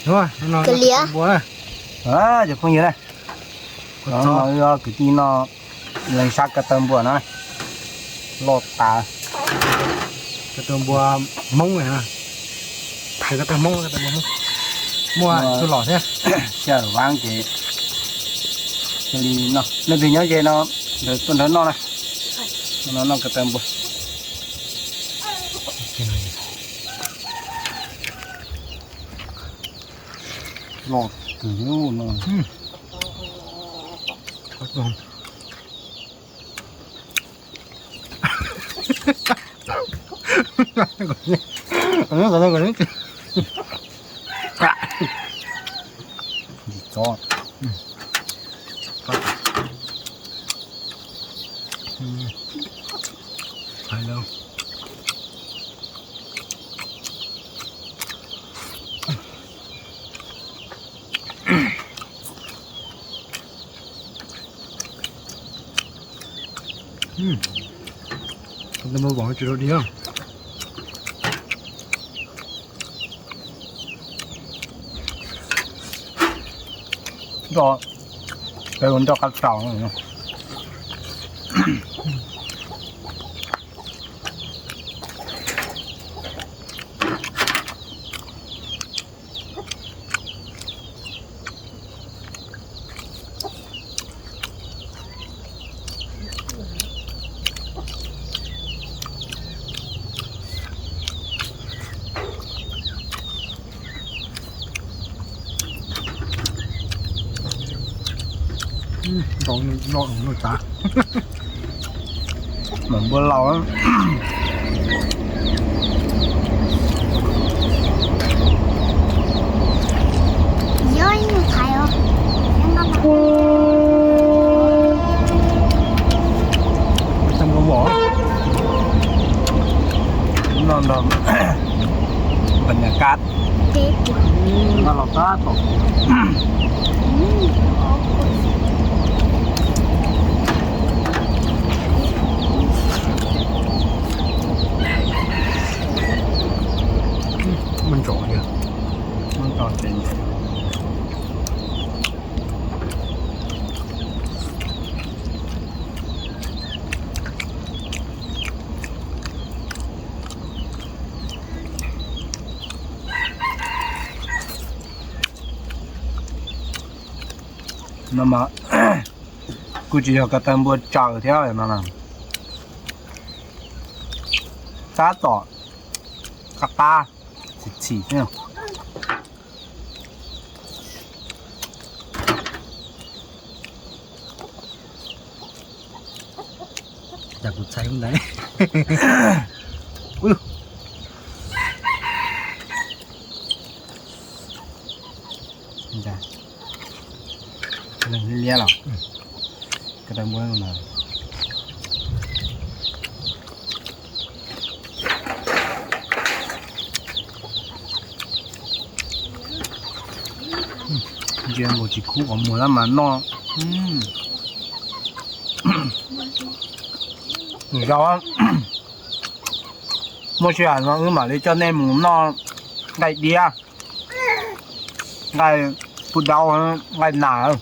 Cov phooj ywg na, no yog kwv tij noj leej sab ko taw npua na, loj tas. Ko taw npua Hmoob, ko taw Hmoob, ko taw npua Hmoob, muaj txuj lom thiab. Sij hawm vab ces cia li noj, leej twg nyob ze no tuaj nrog noj na. No noj ko taw npua. Loj kawg no. Ko taw npua vov tsis dog dig. Nroj, peb ua nroj qab tsaus. Npua laus. No nrog banyakab. Muaj ntsos thiab, muaj ntsos ces no mas kuj tsis yog ko taw npua tsaws thiab no. Tab tom qab qab, txhim txhim thiab. Cas kuv txhais ntawd. Liab los, ko taw npua no. Ntsia npaum tsis khub qhov muag lawm mas noj. Zau, muaj sij hawm no wb mam li coj nej mus noj nqaij diab, nqaij puj daub, nqaij nas.